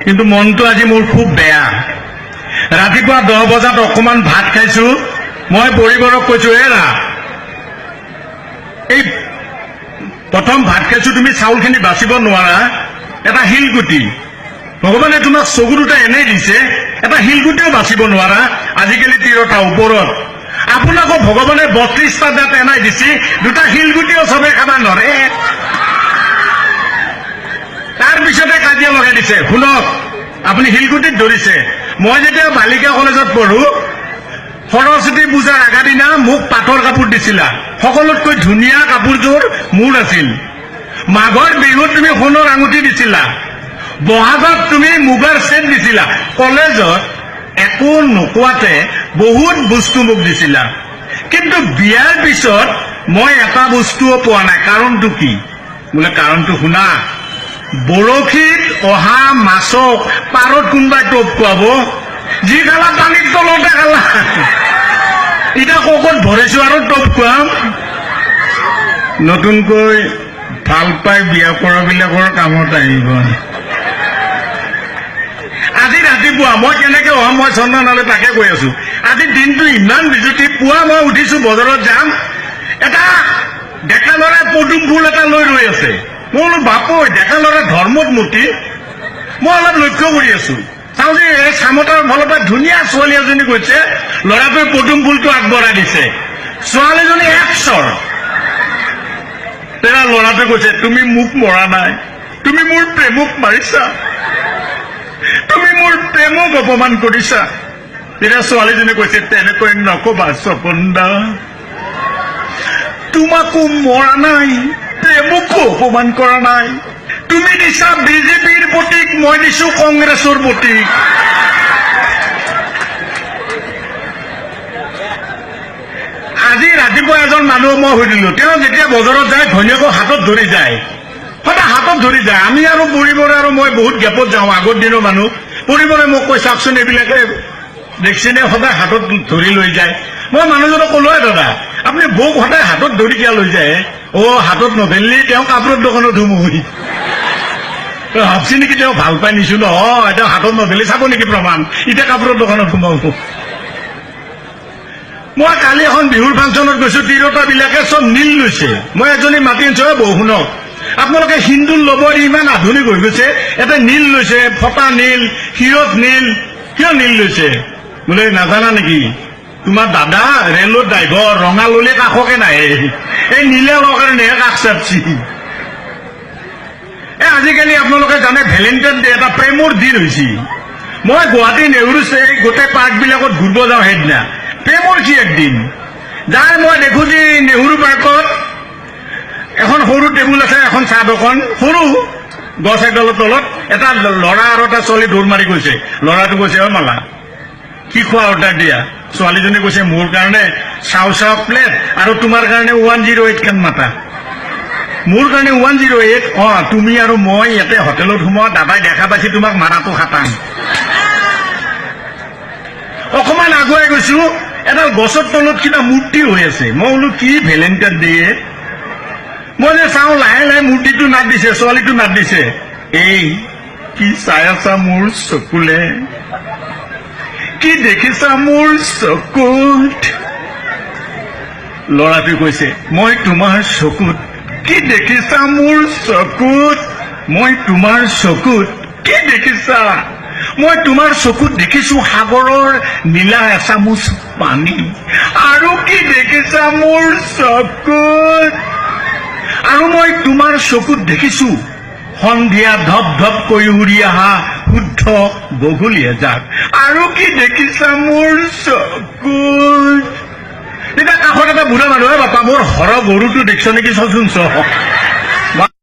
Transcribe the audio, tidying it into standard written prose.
কিন্তু মনটো আজি মোৰ খুব বেয়া। ৰাতিপুৱা 10 বজাত অকণমান ভাত খাইছো। মই পৰিবাৰক কৈছো, এৰা এই প্ৰথম ভাত খাইছো, তুমি চাউলখিনি বাচিব নোৱাৰা, এটা শিলগুটি, ভগৱানে তোমাক চকু দুটা এনেই দিছে, এটা শিলগুটিও বাচিব নোৱাৰা। আজিকালি তিৰতা ওপৰত আপোনাকো ভগৱানে 32টা দাঁত এনাই দিছে, দুটা শিলগুটিও চবে খাবা নৰে। তাৰ পিছতে কাজিয়া লগাই দিছে। শুনক, আপুনি শিলগুটিত ধৰিছে। মই যেতিয়া বালিকা কলেজত পঢ়ো, সৰস্বতী পূজাৰ আগাদিনা মোক পাটৰ কাপোৰ দিছিলা, সকলোতকৈ ধুনীয়া কাপোৰযোৰ মোৰ আছিল। মাঘৰ বিহুত তুমি সোণৰ আঙুঠি দিছিলা, বহাগত তুমি মুগাৰ চেট দিছিলা। কলেজত একো নোকোৱাতে বহুত বস্তু মোক দিছিলা, কিন্তু বিয়াৰ পিছত মই এটা বস্তুও পোৱা নাই। কাৰণটো কি? বোলে কাৰণটো শুনা, বৰশীত অহা মাছক পাৰত কোনোবাই টোপ খুৱাব, যি খালা পানীৰ তলতে খালা, এতিয়া ককত ভৰাইছো আৰু টোপ খুৱাম। নতুনকৈ ভাল পাই বিয়া কৰাবিলাকৰ কামত আহিব। আজি ৰাতিপুৱা মই কেনেকে অহা, মই চন্দনালে তাকে কৈ আছো। আজি দিনটো ইমান বিজুতি। পুৱা মই উঠিছো, বজাৰত যাম, এটা ডেকা ল'ৰাই পদুম ফুল এটা লৈ ৰৈ আছে। মই বোলো বাপৈ, ডেকা ল'ৰা ধৰ্মত মতি। মই অলপ লক্ষ্য কৰি আছো, চাওঁ যে এই চামতাৰ ফালৰ পৰা ধুনীয়া ছোৱালী এজনী গৈছে, ল'ৰাটোৱে পদুম ফুলটো আগবঢ়াই দিছে, ছোৱালীজনী এক চৰ। তেতিয়া ল'ৰাটোৱে কৈছে, তুমি মোক মৰা নাই, তুমি মোৰ প্ৰেমক মাৰিছা, তুমি মোৰ প্ৰেমক অপমান কৰিছা। তেতিয়া ছোৱালীজনী কৈছে, তেনেকৈ নকবা স্বপন দা, তোমাকো মৰা নাই, প্ৰেমকো অপমান কৰা নাই। তুমি দিছা বিজেপিৰ প্ৰতীক, মই দিছো কংগ্ৰেছৰ প্ৰতীক। আজি ৰাতিপুৱা এজন মানুহ মই সুধিলো, তেওঁ যেতিয়া বজাৰত যায় ঘৈণীয়েকক হাতত ধৰি যায়, সদায় হাতত ধৰি যায়। আমি আৰু পৰিবৰে আৰু মই বহুত গেপত যাওঁ, আগৰ দিনৰ মানুহ। পৰিবৰে মোক কৈ, চাওকচোন এইবিলাকে দেখিছেনে সদায় হাতত ধৰি লৈ যায়। মই মানুহজনক ক'লোৱে, দাদা আপুনি বৌক সদায় হাতত ধৰি কিয় লৈ যায়? অ' হাতত নধৰিলি তেওঁ কাপোৰৰ দোকানত সোমোই। ভাবছি নেকি তেওঁ ভাল পাই নিছো? নহয়, তেওঁ হাতত নধৰিলে চাব নেকি প্ৰমাণ, এতিয়া কাপোৰৰ দোকানত সোমাব। মই কালি এখন বিহুৰ ফাংচনত গৈছো, তিৰোতাবিলাকে চব নীল লৈছে। মই এজনী মাতি আনিছো, বৌ শুনক, আপোনালোকে হিন্দুৰ ল'ব ইমান আধুনিক হৈ গৈছে, এটা নীল লৈছে, ফটা নীল, শিৰত নীল, কিয় নীল লৈছে? বোলে নাজানা নেকি, তোমাৰ দাদা ৰেলৰ ড্ৰাইভাৰ, ৰঙা ললে কাষকে নাহে, এই নীলা লোৱাৰ কাৰণেহে কাষ চাপছি। এই আজিকালি আপোনালোকে জানে ভেলেণ্টাইন ডে এটা প্ৰেমৰ দিন হৈছে। মই গুৱাহাটী নেহৰু গোটেই পাৰ্কবিলাকত ঘূৰিব যাওঁ, সেইদিনা প্ৰেমৰ কি একদিন যাই মই দেখো যে নেহৰু পাৰ্কত এখন সৰু টেবুল আছে, এখন চাহ দোকান, সৰু গছ এডালৰ তলত এটা ল'ৰা আৰু এটা ছোৱালী দৌৰ মাৰি গৈছে। ল'ৰাটো কৈছে, অ মালা কি খোৱা অৰ্ডাৰ দিয়া? ছোৱালীজনী কৈছে, মোৰ কাৰণে চাও চাও প্লেট আৰু তোমাৰ কাৰণে 108 খান মাতা। মোৰ কাৰণে 108? অ তুমি আৰু মই ইয়াতে হোটেলত সোমোৱা, দাদাই দেখা পাইছে তোমাক মাৰাটো খাটাং। অকণমান আগুৱাই গৈছো, এডাল গছৰ তলত কিবা মূৰ্তি হৈ আছে। মই বোলো কি ভেলেণ্টাইন ডে। মই যে চাওঁ লাহে লাহে মূৰ্তিটো নাট দিছে, ছোৱালীটো নাট দিছে। এই কি চাই আছা মোৰ চকুলে, কি দেখিছা মোৰ চকুত? ল'ৰাটোৱে কৈছে, মই তোমাৰ চকুত কি দেখিছা মোৰ চকুত, মই তোমাৰ চকুত কি দেখিছা? মই তোমাৰ চকুত দেখিছো সাগৰৰ নীলা এচামুচ পানী। আৰু কি দেখিছা মোৰ চকুত? আৰু মই তোমাৰ চকুত দেখিছো সন্ধিয়া ধপ ধপকৈ উৰি অহা শুদ্ধ বগলী এজাক। আৰু কি দেখিছা মোৰ চকুত? তেতিয়া কাষত এটা বুঢ়া মানুহ, বাপা মোৰ হৰ গৰুটো দেখিছ নেকি, চচোন চ।